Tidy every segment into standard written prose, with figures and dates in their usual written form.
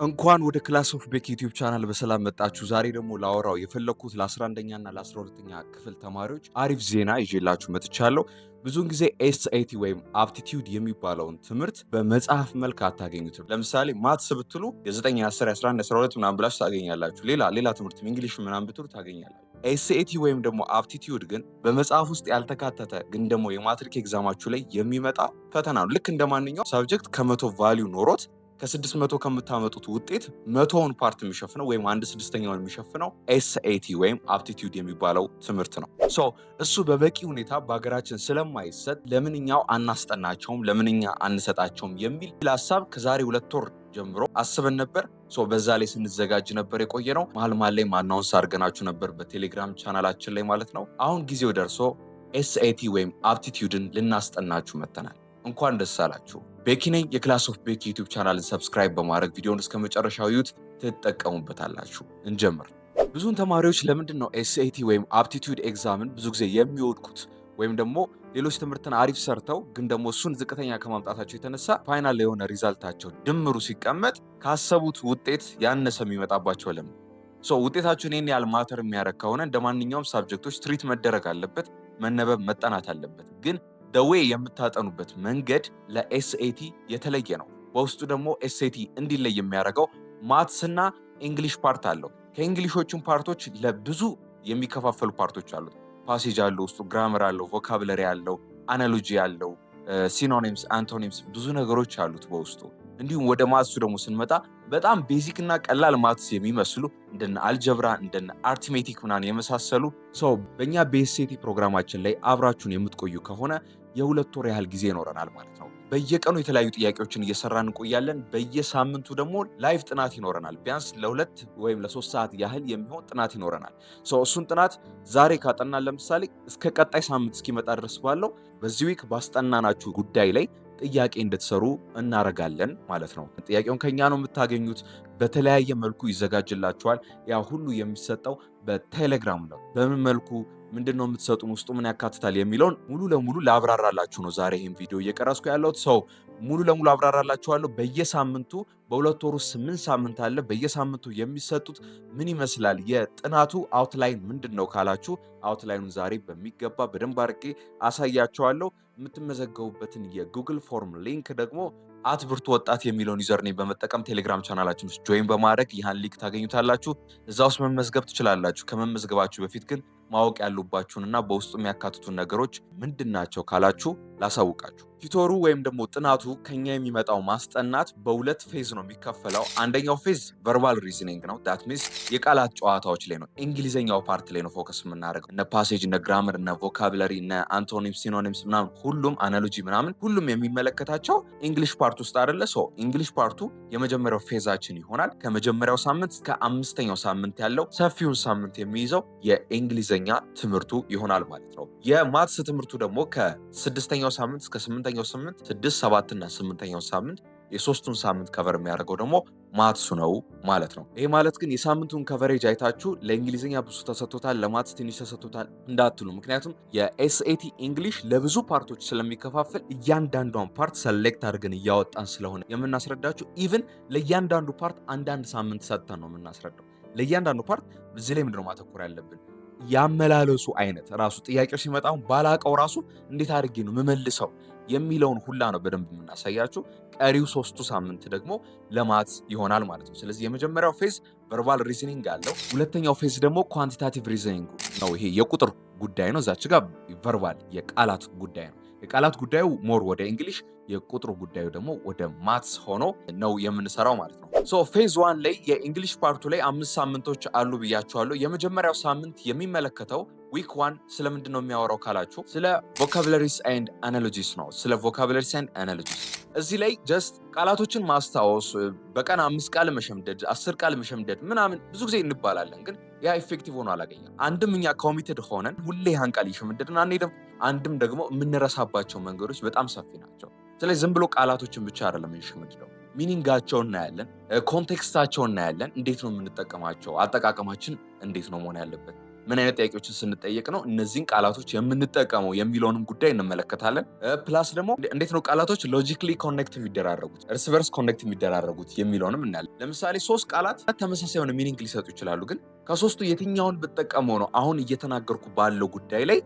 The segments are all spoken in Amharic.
እንኳን ወደ Class of ቤክ YouTube channel በሰላም መጣችሁ። ዛሬ ደግሞ ላወራው የፈለግኩት ለ11ኛ እና ለ12ኛ ክፍል ተማሪዎች አሪፍ ዜና ይዤላችሁ መጥቻለሁ። ብዙውን ጊዜ SAT ወይም aptitude የሚባለውን ትምህርት በመጽሐፍ መልክ አታገኙትም። ለምሳሌ maths ብትሉ የ9፣ 10፣ 11፣ 12 ምናምን ብላችሁ ታገኛላችሁ። ሌላ ሌላ ትምህርት English ምናምን ብትሉ ታገኛላችሁ። SAT ወይም ደግሞ aptitude ግን በመጽሐፍ ውስጥ ያልተካተተ ግን ደግሞ የማትሪክ exam ኣችሁ ላይ የሚመጣ ፈተና ነው። ልክ እንደ ማንኛውም subject ከ100 value ኖሮት ከ600 ከምታመጡት ውጤት 100ውን part የሚሸፍነው ወይም አንድ ስድስተኛውን የሚሸፍነው SAT ወይም aptitude የሚባለው ትምህርት ነው። So እሱ በበቂ ሁኔታ በሀገራችን ስለማይሰጥ ለምን እኛው አናስጠናቸውም፣ ለምን እኛ አንሰጣቸውም የሚል ሀሳብ ከዛሬ 2 ወር ጀምሮ አስበን ነበር። So በዛ ላይ ስንዘጋጅ ነበር የቆየነው። መሀል መሀል ላይ announce አድርገናችሁ ነበር በቴሌግራም ቻናላችን ላይ ማለት ነው። አሁን ጊዜው ደርሶ SAT ወይም aptitude ን ልናስጠናችሁ መጥተናል። እንኳን ደስ አላችሁ። ቤኪ ነኝ። የ Class of ቤኪ YouTube channel ን subscribe በማድረግ ቪዲዮውን እስከ መጨረሻው እዩት፣ ትጠቀሙበታላችሁ። እንጀምር። ብዙን ተማሪዎች ለምንድን ነው SAT ወይም aptitude exam ን ብዙ ጊዜ የሚወድቁት ወይም ደግሞ ሌሎች ትምህርትን አሪፍ ሰርተው ግን ደግሞ እሱን ዝቅተኛ ከማምጣታቸው የተነሳ final የሆነ result ኣቸው ድምሩ ሲቀመጥ ካሰቡት ውጤት ያነሰ የሚመጣባቸው ለምን? So ውጤታችሁን ይህን ያህል matter የሚያደርግ ከሆነ እንደ ማንኛውም subject ኦች treat መደረግ አለበት፣ መነበብ መጠናት አለበት። ግን the way የምታጠኑበት መንገድ ለ SAT የተለየ ነው። በውስጡ ደግሞ SAT እንዲለይ የሚያደርገው maths ና English part አለው። ከ English ኦቹን part ኦች ለብዙ የሚከፋፈሉ part ኦች አሉት። Passage አለው፣ ውስጡ grammar አለው፣ vocabulary አለው፣ analogy አለው፣ synonyms፣ antonyms ብዙ ነገሮች አሉት በውስጡ። እንዲሁም ወደ maths ኡ ደግሞ ስንመጣ በጣም basic እና ቀላል maths የሚመስሉ እንደነ algebra፣ እንደነ arithmetic ምናምን የመሳሰሉ። So በእኛ በ SAT ፕሮግራማችን ላይ አብራችሁን የምትቆዩ ከሆነ የ2 ወር ያህል ጊዜ ይኖረናል ማለት ነው። በየቀኑ የተለያዩ ጥያቄዎችን እየሰራን እንቆያለን። በየሳምንቱ ደግሞ live ጥናት ይኖረናል። ቢያንስ ለ2 ወይም ለ3 ሰዓት ያህል የሚሆን ጥናት ይኖረናል። So እሱን ጥናት ዛሬ ካጠናን ለምሳሌ እስከ ቀጣይ ሳምንት እስኪመጣ ድረስ ባለው በዚህ week ባስጠናናችሁ ጉዳይ ላይ ጥያቄ እንድትሰሩ እናረጋለን ማለት ነው። ጥያቄውን ከኛ ነው የምታገኙት። በተለያየ መልኩ ይዘጋጅላችኋል። ያ ሁሉ የሚሰጠው በቴሌግራም ነው። በምን መልኩ፣ ምንድን ነው የምትሰጡን፣ ውስጡ ምን ያካትታል የሚለውን ሙሉ ለሙሉ ላብራራላችሁ ነው ዛሬ ይህን ቪዲዮ እየቀረጽኩ ያለሁት። So ሙሉ ለሙሉ አብራራላችኋለሁ። በየሳምንቱ በ2 ወሩ 8 ሳምንት አለ። በየሳምንቱ የሚሰጡት ምን ይመስላል፣ የጥናቱ outline ምንድን ነው ካላችሁ outline ኑን ዛሬ በሚገባ በደንብ አድርጌ አሳያችኋለሁ። የምትመዘገቡበትን የ Google Form link ደግሞ @ብርቱ ወጣት የሚለውን username በመጠቀም ቴሌግራም ቻናላችን ውስጥ join በማድረግ ይህን link ታገኙታላችሁ። እዛ ውስጥ መመዝገብ ትችላላችሁ። ከመመዝገባችሁ በፊት ግን ማወቅ ያሉባችሁን እና በውስጡ የሚያካትቱን ነገሮች ምንድን ናቸው ካላችሁ ላሳውቃችሁ። Tutor ኡ ወይም ደግሞ ጥናቱ ከኛ የሚመጣው ማስጠናት በሁለት phase ነው የሚከፈለው። አንደኛው phase verbal reasoning ነው። That means የቃላት ጨዋታዎች ላይ ነው። እንግሊዝኛው part ላይ ነው focus የምናደርገው። እነ passage፣ እነ grammar፣ እነ vocabulary፣ እነ antonyms፣ synonyms ምናምን ሁሉም analogy ምናምን ሁሉም የሚመለከታቸው English part ውስጥ አይደለ? So English part ኡ የመጀመሪያው phase ኣችን ይሆናል። ከመጀመሪያው ሳምንት እስከ አምስተኛው ሳምንት ያለው ሰፊውን ሳምንት የሚይዘው የእንግሊዝኛ ትምህርቱ ይሆናል ማለት ነው። የ maths ትምህርቱ ደግሞ ከስድስተኛው ሳምንት እስከ ስምንተኛው ሳምንት፣ ስድስት፣ ሰባት እና ስምንተኛው ሳምንት፣ የሶስቱን ሳምንት cover የሚያደርገው ደግሞ maths ኡ ነው ማለት ነው። ይሄ ማለት ግን የሳምንቱን coverage አይታችሁ ለእንግሊዝኛ ብዙ ተሰጥቶታል፣ ለ maths ትንሽ ተሰጥቶታል እንዳትሉ። ምክንያቱም የ SAT English ለብዙ part ኦች ስለሚከፋፍል እያንዳንዷን part select አድርገን እያወጣን ስለሆነ የምናስረዳችሁ even ለእያንዳንዱ part አንዳንድ ሳምንት ሰጥተን ነው የምናስረዳው። ለእያንዳንዱ part እዚህ ላይ ምንድነው ማተኮር ያለብን፣ ያመላለሱ አይነት ራሱ ጥያቄው ሲመጣ ባላቀው ራሱ እንዴት አድርጌ ነው የምመልሰው የሚለውን ሁላ ነው በደንብ የምናሳያችሁ። ቀሪው ሶስቱ ሳምንት ደግሞ ለ maths ይሆናል ማለት ነው። ስለዚህ የመጀመሪያው phase verbal reasoning አለው። ሁለተኛው phase ደግሞ quantitative reasoning ነው። ይሄ የቁጥር ጉዳይ ነው። እዛች ጋር verbal የቃላት ጉዳይ ነው። የቃላት ጉዳዩ more ወደ English፣ የቁጥሩ ጉዳዩ ደግሞ ወደ maths ሆኖ ነው የምንሰራው ማለት ነው። So phase one ላይ የ English part ኡ ላይ 5 ሳምንቶች አሉ ብያችኋለሁ። የመጀመሪያው ሳምንት የሚመለከተው week one ስለምንድን ነው የሚያወራው ካላችሁ ስለ vocabularies and analogies ነው። ስለ vocabularies and analogies እዚህ ላይ just ቃላቶችን ማስታወስ፣ በቀን አምስት ቃል መሸምደድ፣ 10 ቃል መሸምደድ ምናምን ብዙ ጊዜ እንባላለን፣ ግን ያ effective ሆኖ አላገኘም። አንድም እኛ committed ሆነን ሁሌ ያን ቃል እየሸመደድን አንሄድም። አንድም ደግሞ የምንረሳባቸው መንገዶች በጣም ሰፊ ናቸው። ስለዚህ ዝም ብሎ ቃላቶችን ብቻ አይደለም የምንሸመድደው፣ meaning ኣቸውን እናያለን፣ context ኣቸውን እናያለን። እንዴት ነው የምንጠቀማቸው፣ አጠቃቀማችን እንዴት ነው መሆን ያለበት። ምን አይነት ጥያቄዎችን ስንጠየቅ ነው እነዚህን ቃላቶች የምንጠቀመው የሚለውንም ጉዳይ እንመለከታለን። Plus ደግሞ እንዴት ነው ቃላቶች logically connect የሚደራረጉት፣ እርስ በርስ connect የሚደራረጉት የሚለውንም እናያለን። ለምሳሌ ሶስት ቃላት ተመሳሳይ የሆነ meaning ሊሰጡ ይችላሉ። ግን ከሶስቱ የትኛውን ብጠቀመው ነው አሁን እየተናገርኩ ባለው ጉዳይ ላይ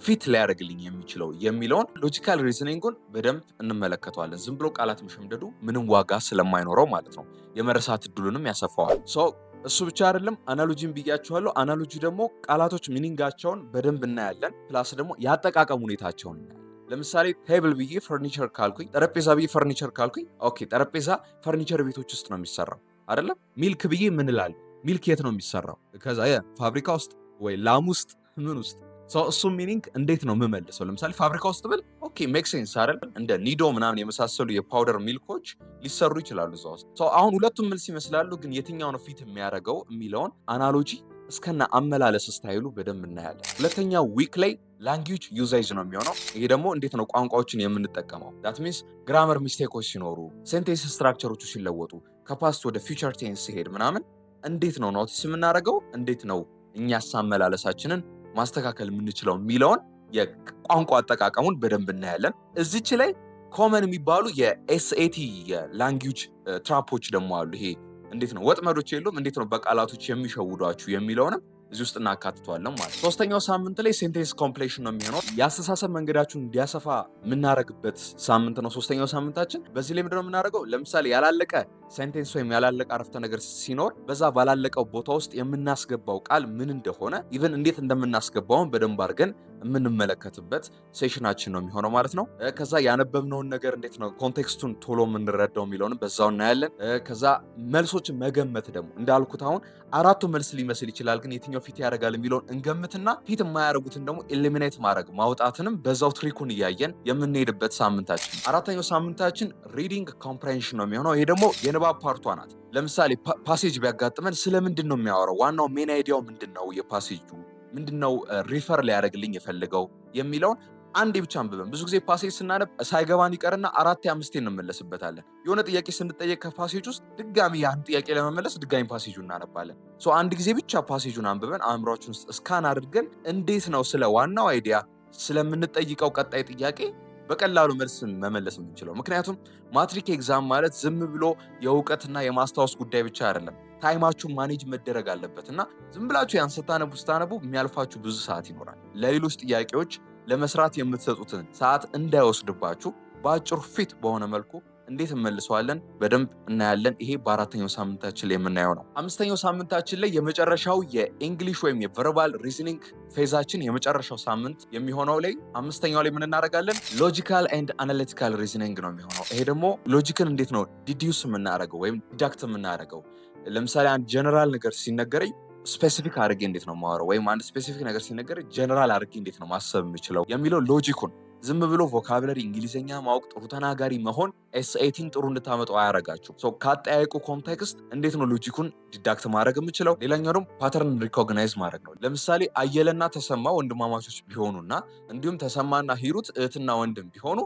fit ሊያደርግልኝ የሚችለው የሚለውን logical reasoning ኡን በደንብ እንመለከተዋለን። ዝም ብሎ ቃላት መሸምደዱ ምንም ዋጋ ስለማይኖረው ማለት ነው። የመረሳት እድሉንም ያሰፋዋል። So እሱ ብቻ አይደለም፣ analogy ን ብያችኋለሁ። Analogy ደግሞ ቃላቶች meaning ኣቸውን በደንብ እናያለን። Plus ደግሞ የአጠቃቀም ሁኔታቸውን እናያለን። ለምሳሌ table ብዬ ፈርኒቸር ካልኩኝ፣ ጠረጴዛ ብዬ ፈርኒቸር ካልኩኝ፣ okay፣ ጠረጴዛ ፈርኒቸር ቤቶች ውስጥ ነው የሚሰራው አይደለም? Milk ብዬ ምን እላለሁ? Milk የት ነው የሚሰራው? ከዛ ፋብሪካ ውስጥ ወይ ላም ውስጥ፣ ምን ውስጥ? እሱ meaning እንዴት ነው የምመልሰው? ለምሳሌ ፋብሪካ ውስጥ ብል okay፣ make sense አይደል? እንደ ኒዶ ምናምን የመሳሰሉ የ powder milk ኦች ሊሰሩ ይችላሉ እዛ ውስጥ። አሁን ሁለቱም መልስ ይመስላሉ፣ ግን የትኛው ነው fit የሚያደርገው የሚለውን analogy እስከነ አመላለስ style ኡ በደንብ እናያለን። ሁለተኛው week ላይ language usage ነው የሚሆነው። ይሄ ደግሞ እንዴት ነው ቋንቋዎችን የምንጠቀመው? That means grammar mistake ኦች ሲኖሩ፣ sentence structure ኦቹ ሲለወጡ፣ ከ past ወደ future tense ሲሄድ ምናምን እንዴት ነው notice የምናደርገው? እንዴት ነው እኛስ አመላለሳችንን ማስተካከል የምንችለው የሚለውን የቋንቋ አጠቃቀሙን በደንብ እናያለን። እዚች ላይ common የሚባሉ የ SAT የ language trap ኦች ደግሞ አሉ። ይሄ እንዴት ነው ወጥመዶች የሉም፣ እንዴት ነው በቃላቶች የሚሸውዷችሁ የሚለውንም እዚህ ውስጥ እናካትተዋለን ማለት ነው። ሶስተኛው ሳምንት ላይ sentence completion ነው የሚሆነው። የአስተሳሰብ መንገዳችሁን እንዲያሰፋ የምናደርግበት ሳምንት ነው ሶስተኛው ሳምንታችን። በዚህ ላይ ምንድነው የምናደርገው? ለምሳሌ ያላለቀ sentence ወይም ያላለቀ አረፍተ ነገር ሲኖር በዛ ባላለቀው ቦታ ውስጥ የምናስገባው ቃል ምን እንደሆነ፣ even እንዴት እንደምናስገባውን በደንብ አድርገን የምንመለከትበት session ኣችን ነው የሚሆነው ማለት ነው። ከዛ ያነበብነውን ነገር እንዴት ነው context ኡን ቶሎ የምንረዳው የሚለውንም በዛው እናያለን። ከዛ መልሶችን መገመት ደግሞ እንዳልኩት አሁን አራቱ መልስ ሊመስል ይችላል፣ ግን የትኛው fit ያደርጋል የሚለውን እንገምትና fit የማያደርጉትን ደግሞ eliminate ማድረግ፣ ማውጣትንም በዛው trick ኡን እያየን የምንሄድበት ሳምንታችን። አራተኛው ሳምንታችን reading comprehension ነው የሚሆነው። ይሄ ደግሞ የንባብ part ኧ ናት። ለምሳሌ passage ቢያጋጥመን ስለምንድን ነው የሚያወራው? ዋናው main idea ው ምንድን ነው? የ passage ኡ ምንድን ነው refer ሊያደርግልኝ የፈለገው የሚለውን አንዴ ብቻ አንብበን፣ ብዙ ጊዜ passage ስናነብ ሳይገባን ይቀርና አራቴ አምስቴ እንመለስበታለን። የሆነ ጥያቄ ስንጠየቅ ከ passage ውስጥ ድጋሚ ያን ጥያቄ ለመመለስ ድጋሚ passage ኡን እናነባለን። So አንድ ጊዜ ብቻ passage ኡን አንብበን አእምሯችን ውስጥ scan አድርገን እንዴት ነው ስለ ዋናው idea ስለምንጠይቀው ቀጣይ ጥያቄ በቀላሉ መልስ መመለስ የምንችለው? ምክንያቱም ማትሪክ exam ማለት ዝም ብሎ የእውቀትና የማስታወስ ጉዳይ ብቻ አይደለም። Time ኣችሁ manage መደረግ አለበት እና ዝም ብላችሁ ያን ስታነቡ ስታነቡ የሚያልፋችሁ ብዙ ሰዓት ይኖራል። ለሌሎች ጥያቄዎች ለመስራት የምትሰጡትን ሰዓት እንዳይወስድባችሁ በአጭሩ fit በሆነ መልኩ እንዴት እንመልሰዋለን በደንብ እናያለን። ይሄ በአራተኛው ሳምንታችን ላይ የምናየው ነው። አምስተኛው ሳምንታችን ላይ የመጨረሻው የ English ወይም የ verbal reasoning phase ኣችን የመጨረሻው ሳምንት የሚሆነው ላይ፣ አምስተኛው ላይ ምን እናደርጋለን? Logical and analytical reasoning ነው የሚሆነው። ይሄ ደግሞ logic ን እንዴት ነው deduce የምናደርገው ወይም deduct የምናደርገው? ለምሳሌ አንድ ጀነራል ነገር ሲነገረኝ specific አድርጌ እንዴት ነው የማወራው? ወይም አንድ specific ነገር ሲነገረኝ ጀነራል አድርጌ እንዴት ነው ማሰብ የምችለው የሚለው logic ኡን። ዝም ብሎ vocabulary እንግሊዝኛ ማወቅ፣ ጥሩ ተናጋሪ መሆን SAT ን ጥሩ እንድታመጡ አያረጋችሁ። ካጠያየቁ context እንዴት ነው logic ኡን deduct ማድረግ የምችለው? ሌላኛው ደግሞ pattern recognize ማድረግ ነው። ለምሳሌ አየለና ተሰማ ወንድማማቾች ቢሆኑና እንዲሁም ተሰማና ሂሩት እህትና ወንድም ቢሆኑ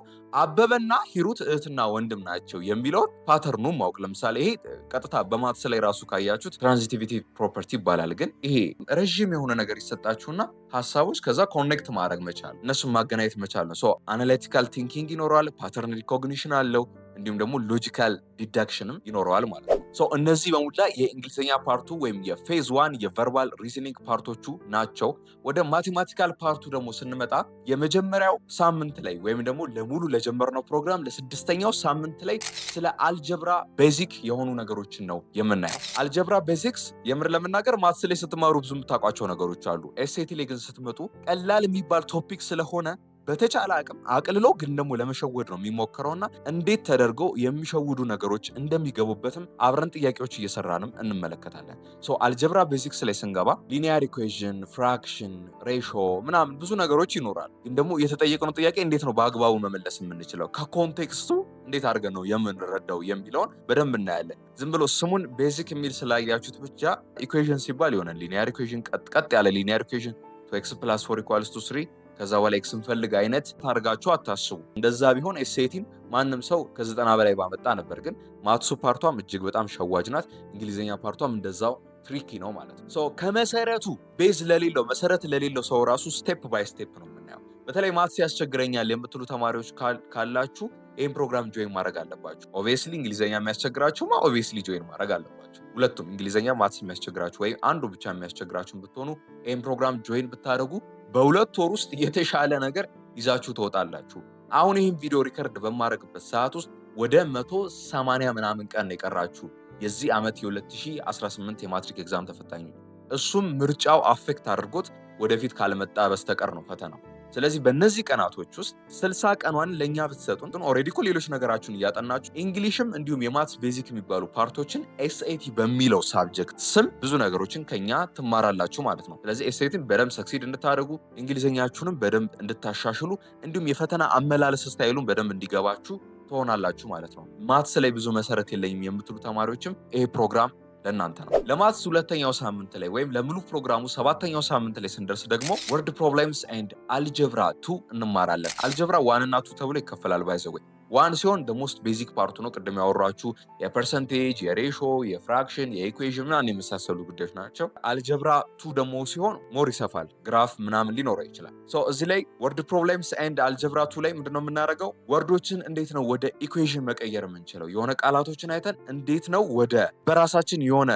አበበና ሂሩት እህትና ወንድም ናቸው የሚለውን pattern ኡን ማወቅ። ለምሳሌ ይሄ ቀጥታ በ maths ላይ ራሱ ካያችሁት transitivity property ይባላል። ግን ይሄ ረዥም የሆነ ነገር ይሰጣችሁና ሀሳቦች ከዛ connect ማድረግ መቻል፣ እነሱን ማገናኘት መቻል ነው። Analytical thinking ይኖረዋል፣ pattern recognition አለው፣ እንዲሁም ደግሞ logical deduction ም ይኖረዋል ማለት ነው። So እነዚህ በሙላ የእንግሊዝኛ part ኡ ወይም የ phase one የ verbal reasoning part ኦቹ ናቸው። ወደ mathematical part ኡ ደግሞ ስንመጣ የመጀመሪያው ሳምንት ላይ ወይም ደግሞ ለሙሉ ለጀመርነው ፕሮግራም ለስድስተኛው ሳምንት ላይ ስለ algebra basic የሆኑ ነገሮችን ነው የምናየው። Algebra basics የምር ለመናገር maths ላይ ስትማሩ ብዙ የምታውቋቸው ነገሮች አሉ። SAT ላይ ግን ስትመጡ ቀላል የሚባል topic ስለሆነ በተቻለ አቅም አቅልሎ ግን ደግሞ ለመሸወድ ነው የሚሞክረውና እንዴት ተደርገው የሚሸውዱ ነገሮች እንደሚገቡበትም አብረን ጥያቄዎች እየሰራንም እንመለከታለን። So algebra basics ላይ ስንገባ linear equation፣ fraction፣ ratio ምናምን ብዙ ነገሮች ይኖራል። ግን ደግሞ የተጠየቅነው ጥያቄ እንዴት ነው በአግባቡ መመለስ የምንችለው፣ ከ context ኡ እንዴት አድርገን ነው የምንረዳው የሚለውን በደንብ እናያለን። ዝም ብሎ ስሙን basic የሚል ስላያችሁት ብቻ equation ሲባል የሆነ linear equation፣ ቀጥ ያለ linear equation x plus four equals to three፣ ከዛ በኋላ x እንፈልግ አይነት ታርጋችሁ አታስቡ። እንደዛ ቢሆን SAT ን ማንም ሰው ከ90 በላይ ባመጣ ነበር። ግን maths ኡ part ኧም እጅግ በጣም ሸዋጅ ናት። እንግሊዝኛ part ኧም እንደዛው Tricky ነው ማለት ነው። So ከመሰረቱ base ለሌለው፣ መሰረት ለሌለው ሰው ራሱ step by step ነው የምናየው። በተለይ maths ያስቸግረኛል የምትሉ ተማሪዎች ካላችሁ ይህን ፕሮግራም join ማድረግ አለባችሁ። Obviously እንግሊዝኛ የሚያስቸግራችሁማ obviously join ማድረግ አለባችሁ። ሁለቱም እንግሊዝኛ maths የሚያስቸግራችሁ ወይም አንዱ ብቻ የሚያስቸግራችሁ ብትሆኑ ይህን ፕሮግራም join ብታደርጉ በ2 ወር ውስጥ የተሻለ ነገር ይዛችሁ ትወጣላችሁ። አሁን ይህን ቪዲዮ record በማደርግበት ሰዓት ውስጥ ወደ 180 ምናምን ቀን ነው የቀራችሁ የዚህ ዓመት የ2018 የማትሪክ exam ተፈታኝ። እሱም ምርጫው affect አድርጎት ወደፊት ካልመጣ በስተቀር ነው ፈተናው። ስለዚህ በእነዚህ ቀናቶች ውስጥ 60 ቀኗን ለእኛ ብትሰጡን already እኮ ሌሎች ነገራችሁን እያጠናችሁ English ም እንዲሁም የ maths basic የሚባሉ part ኦችን SAT በሚለው subject ስም ብዙ ነገሮችን ከኛ ትማራላችሁ ማለት ነው። ስለዚህ SAT ን በደንብ succeed እንድታደርጉ፣ እንግሊዝኛችሁንም በደንብ እንድታሻሽሉ፣ እንዲሁም የፈተና አመላለስ style ኡን በደንብ እንዲገባችሁ ትሆናላችሁ ማለት ነው። Maths ላይ ብዙ መሰረት የለኝም የምትሉ ተማሪዎችም ይሄ ፕሮግራም ለእናንተ ነው። ለ maths ሁለተኛው ሳምንት ላይ ወይም ለሙሉ ፕሮግራሙ ሰባተኛው ሳምንት ላይ ስንደርስ ደግሞ word problems and algebra 2 እንማራለን። Algebra 1 እና 2 ተብሎ ይከፈላል። By the way 1 ሲሆን most basic part ኡ ነው። ቅድም ያወራችሁ የ percentage፣ የ ratio፣ የ fraction፣ የ equation ምናምን የመሳሰሉ ጉዳዮች ናቸው። Algebra 2 ደግሞ ሲሆን more ይሰፋል፣ graph ምናምን ሊኖረው ይችላል። እዚህ ላይ word problems and algebra 2 ላይ ምንድነው የምናደርገው? Word ኦችን እንዴት ነው ወደ equation መቀየር የምንችለው? የሆነ ቃላቶችን አይተን እንዴት ነው ወደ በራሳችን የሆነ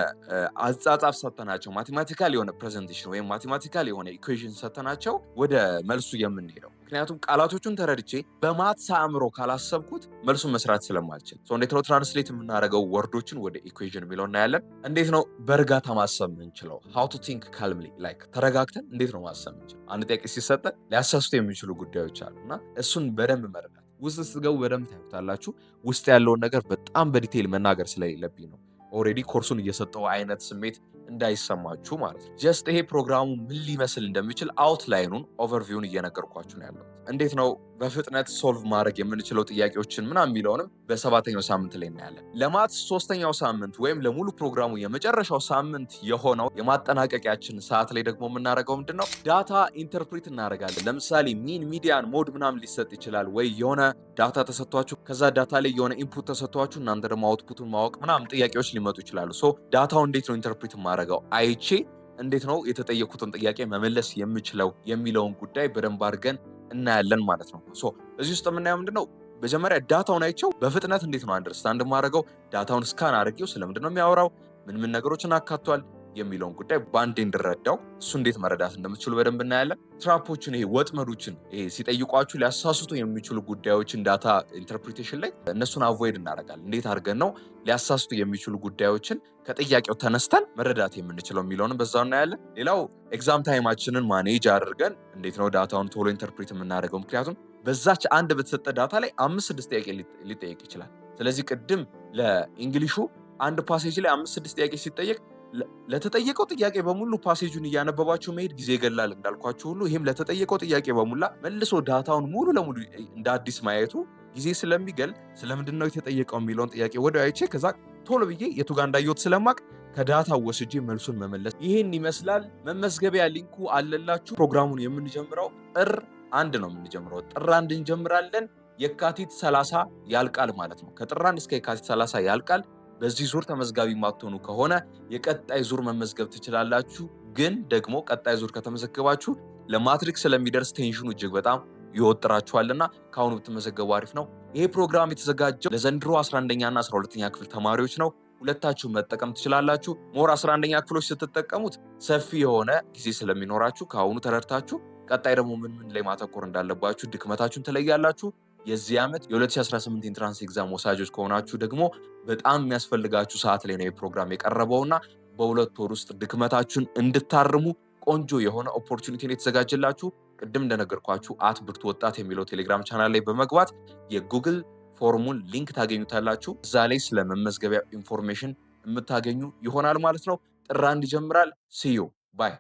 አጻጻፍ ሰተናቸው፣ mathematical የሆነ presentation ወይም mathematical የሆነ equation ሰተናቸው ወደ መልሱ የምንሄደው? ምክንያቱም ቃላቶቹን ተረድቼ በ maths አእምሮ ካላሰብኩት መልሱን መስራት ስለማልችል እንዴት ነው translate የምናደርገው word ኦችን ወደ equation የሚለው እናያለን። እንዴት ነው በእርጋታ ማሰብ የምንችለው? How to think calmly, like ተረጋግተን እንዴት ነው ማሰብ የምንችለው? አንድ ጥያቄ ሲሰጠን ሊያሳስቱ የሚችሉ ጉዳዮች አሉ እና እሱን በደንብ መረዳት፣ ውስጥ ስትገቡ በደንብ ታዩታላችሁ። ውስጥ ያለውን ነገር በጣም በ detail መናገር ስለሌለብኝ ነው። Already ኮርሱን እየሰጠው አይነት ስሜት እንዳይሰማችሁ ማለት ነው። Just ይሄ ፕሮግራሙ ምን ሊመስል እንደሚችል outline ኑን፣ overview ውን እየነገርኳችሁ ነው ያለሁት። እንዴት ነው በፍጥነት solve ማድረግ የምንችለው ጥያቄዎችን ምናምን የሚለውንም በሰባተኛው ሳምንት ላይ እናያለን። ለ maths ሶስተኛው ሳምንት ወይም ለሙሉ ፕሮግራሙ የመጨረሻው ሳምንት የሆነው የማጠናቀቂያችን ሰዓት ላይ ደግሞ የምናደርገው ምንድን ነው? Data interpret እናደርጋለን። ለምሳሌ mean፣ median፣ mode ምናምን ሊሰጥ ይችላል። ወይ የሆነ data ተሰጥቷችሁ ከዛ data ላይ የሆነ input ተሰጥቷችሁ እናንተ ደግሞ output ኡን ማወቅ ምናምን ጥያቄዎች ሊመጡ ይችላሉ። So data ው እንዴት ነው interpret የማደርገው፣ አይቼ እንዴት ነው የተጠየኩትን ጥያቄ መመለስ የምችለው የሚለውን ጉዳይ በደንብ አድርገን እናያለን ማለት ነው። So እዚህ ውስጥ የምናየው ምንድነው? መጀመሪያ data ውን አይቼው በፍጥነት እንዴት ነው understand የማደርገው፣ data ውን scan አድርጌው ስለምንድን ነው የሚያወራው፣ ምን ምን ነገሮችን አካቷል የሚለውን ጉዳይ በአንዴ እንድረዳው፣ እሱ እንዴት መረዳት እንደምትችሉ በደንብ እናያለን። Trap ኦችን፣ ይሄ ወጥመዶችን፣ ይሄ ሲጠይቋችሁ ሊያሳስቱ የሚችሉ ጉዳዮችን data interpretation ላይ እነሱን avoid እናደርጋለን። እንዴት አድርገን ነው ሊያሳስቱ የሚችሉ ጉዳዮችን ከጥያቄው ተነስተን መረዳት የምንችለው የሚለውንም በዛው እናያለን። ሌላው exam time ኣችንን manage አድርገን እንዴት ነው data ውን ቶሎ interpret የምናደርገው? ምክንያቱም በዛች አንድ በተሰጠ data ላይ አምስት ስድስት ጥያቄ ሊጠየቅ ይችላል። ስለዚህ ቅድም ለ English ኡ አንድ passage ላይ አምስት ስድስት ጥያቄ ሲጠየቅ ለተጠየቀው ጥያቄ በሙሉ passage ኡን እያነበባችሁ መሄድ ጊዜ ይገላል እንዳልኳችሁ ሁሉ ይህም ለተጠየቀው ጥያቄ በሙላ መልሶ data ውን ሙሉ ለሙሉ እንደ አዲስ ማየቱ ጊዜ ስለሚገል ስለምንድን ነው የተጠየቀው የሚለውን ጥያቄ ወዲያው አይቼ ከዛ ቶሎ ብዬ የቱ ጋር እንዳየሁት ስለማቅ ከ data ወስጄ መልሱን መመለስ። ይህን ይመስላል። መመዝገቢያ link ኡ አለላችሁ። ፕሮግራሙን የምንጀምረው ጥር 1 ነው የምንጀምረው። ጥር 1 እንጀምራለን። የካቲት 30 ያልቃል ማለት ነው። ከጥር 1 እስከ የካቲት 30 ያልቃል። በዚህ ዙር ተመዝጋቢ ማትሆኑ ከሆነ የቀጣይ ዙር መመዝገብ ትችላላችሁ። ግን ደግሞ ቀጣይ ዙር ከተመዘገባችሁ ለማትሪክ ስለሚደርስ tension ኑ እጅግ በጣም ይወጥራችኋልና ከአሁኑ ብትመዘገቡ አሪፍ ነው። ይሄ ፕሮግራም የተዘጋጀው ለዘንድሮ 11ኛ እና 12ኛ ክፍል ተማሪዎች ነው። ሁለታችሁ መጠቀም ትችላላችሁ። More 11ኛ ክፍሎች ስትጠቀሙት ሰፊ የሆነ ጊዜ ስለሚኖራችሁ ከአሁኑ ተረድታችሁ ቀጣይ ደግሞ ምን ምን ላይ ማተኮር እንዳለባችሁ ድክመታችሁን ትለያላችሁ። የዚህ ዓመት የ2018 entrance exam ወሳጆች ከሆናችሁ ደግሞ በጣም የሚያስፈልጋችሁ ሰዓት ላይ ነው የፕሮግራም የቀረበውና በ2 ወር ውስጥ ድክመታችሁን እንድታርሙ ቆንጆ የሆነ opportunity የተዘጋጀላችሁ። ቅድም እንደነገርኳችሁ @ብርቱ ወጣት የሚለው ቴሌግራም ቻናል ላይ በመግባት የ Google form ኡን link ታገኙታላችሁ። እዛ ላይ ስለ መመዝገቢያ information የምታገኙ ይሆናል ማለት ነው። ጥር 1 ይጀምራል። See you, bye.